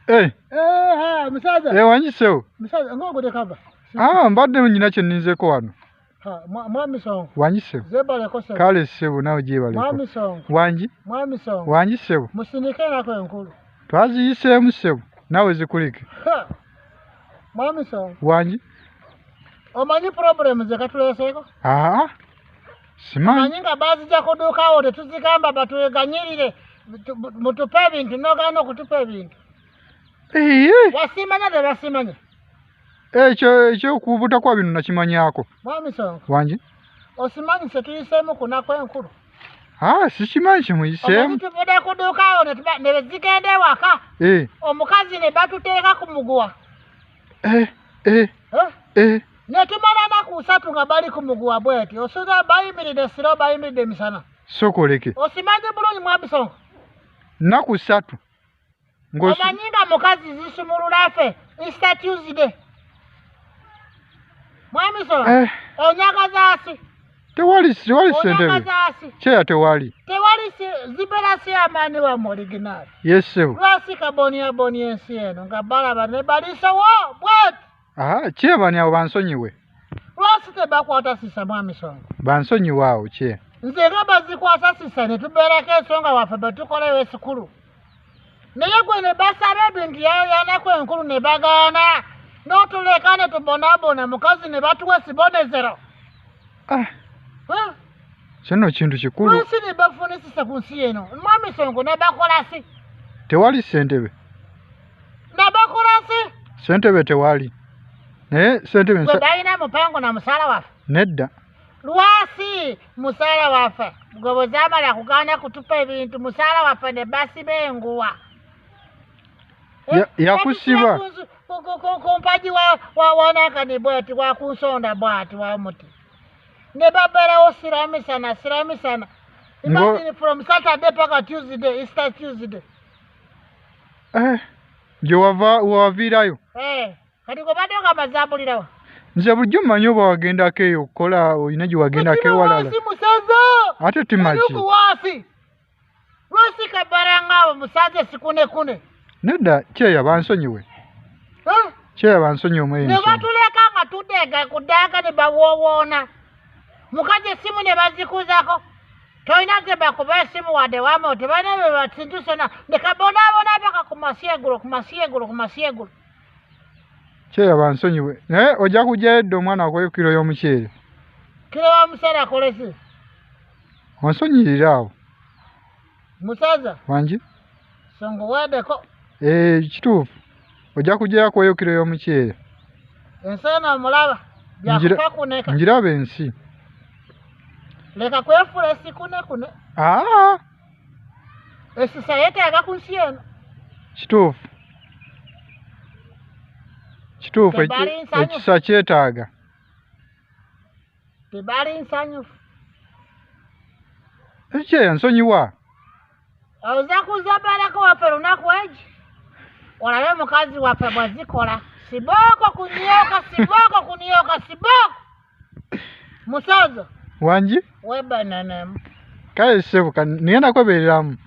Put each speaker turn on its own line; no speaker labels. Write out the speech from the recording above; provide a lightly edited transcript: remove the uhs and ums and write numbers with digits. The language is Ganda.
Eh.
Eh, ha, musaza.
Eh, wangi ssebo.
Musaza, ng'ogudde kava.
Ah, mbadde nnyina kye nninzeeko wano.
Ha, mwami Sonko.
Wangi ssebo.
Zebaleko ssebo.
Kale ssebo naawe gyebaleko.
Mwami Sonko.
Wangi.
Mwami Sonko.
Wangi ssebo.
Musinike ennaku enkulu.
Twaziyiseemu ssebo. Naawe zikulike.
Ha. Mwami Sonko.
Wangi.
Omanyi problem ze katuleeseeko?
Aa. Simanyi.
Omanyi nga baazijja ku dduuka awo tetuzigamba batweganyirire mutupe ebintu n'ogaana okutupa ebintu.
Ee.
Wasimanya tebasimanya.
Ekyo ekyokubuta kwa bino nakimanyaako.
Mwami Sonko.
Wangi.
Osimanyi kye tuyiseemu ku nnaku enkulu?
Ah, sikimanyi kye muyiseemu.
Omanyi tuvudde ku dduuka awo ne zigenda ewaka.
Eh.
Omukazi ne batuteeka ku muguwa.
Eh, eh,
Eh?
eh.
Ne tumala nnaku ssatu nga bali ku muguwa bweti. Osuza bayimiridde siro bayimiridde misana.
Sokoleke.
Osimanyi bulungi Mwami Sonko?
Nnaku ssatu.
Omanyi nga mukazi zisumulula ffe Easter Tuesday. Mwami Sonko,
Eh.
onyagazaasi.
Tewali tewali ssentebe.
Onyagazaasi.
Kyeya tewali.
Tewali zibeera si amaani wammwe original.
Yes ssebo.
Lwasi kabonyabonya ensi eno nga balaba ne baliisowo bweti.
Ah, kyeya bani abo bansonyiwe.
Lwasi tebakwata sisa Mwami Sonko?
Bansonyiwe awo kyeya.
Nze nga bazikwasa sisa ne tubeerako ensonga waffe bwe tukola esikulu. Naye gwe ne basaba ebintu yanaku enkulu ne bagaana. N'otuleka ne tubonaabona mukazi ne batuwa esibonezero.
Ah.
Huh?
Kino kintu kikulu.
Lwasi ne bafunisisa ku nsi eno. Mwami Sonko nabakola si.
Tewali ssentebe.
Nabakola si.
Ssentebe tewali. Naye ssentebe
Gwe balina mupango na musaala waffe.
Nedda.
Lwasi musaala waffe. Gwe bwe zaamala kugaana kutupa ebintu musaala waffe ne basiba enguwa.
Yakusiba.
Ku mpagi wanakani bwati wa kunsonda bwati wa muti. Ne babeerawo siramisana siramisana. Imagine from Saturday paka Tuesday, Easter Tuesday.
Eh, gye wava waviirayo.
Eh, kati gwe badde ogamba zaabulirawa.
Nze bulijjo mmanyi oba wagendako eyo okukola olina gye wagendako ewalala.
Waasi musaza.
Ate timaki.
Enugu waasi. Lwasi kabala ng'abo musaze sikunekune.
Nedda kyeya bansonyiwe.
Eh?
Kyeya bansonyiwe mu
Ne
ensonga.
batuleka nga tudega kudaaga ne bawoowoona. Mukazi essimu ne bazikuzako. Tolina ze bakuba essimu wadde wama tebalina bye basintusona ne kabonaabona paka ku masyegulo ku masyegulo ku masyegulo.
Kyeya bansonyiwe. Naye ojja kujjayo edda omwana akuwe kiro y'omuceere.
Kiro wa muceere akole ki?
Onsonyirira awo.
Musaza.
Wangi?
Songo weddeko.
Eh, kituufu. Ojja kujjayo akuweyo kiro y'omuceere.
Ensi eno omulaba. Byakupakuneka.
Njiraba ensi.
Leka kwefula esikunekune.
Ah!
Esisa yeetaaga ku nsi eno.
Kituufu. Kituufu
Tebali nsanyufu.
ekisa kyetaaga.
Tebali nsanyufu.
Ekyeya nsonyiwa.
Oza kuzabalako waffe lunaku egi. Olabe mukazi waffe bw'azikola. Sibooko kunyoka, sibooko kunyoka, sibooko. Musaza.
Wangi?
Webananemu.
Kale ssebo ngenda kwebeereramu.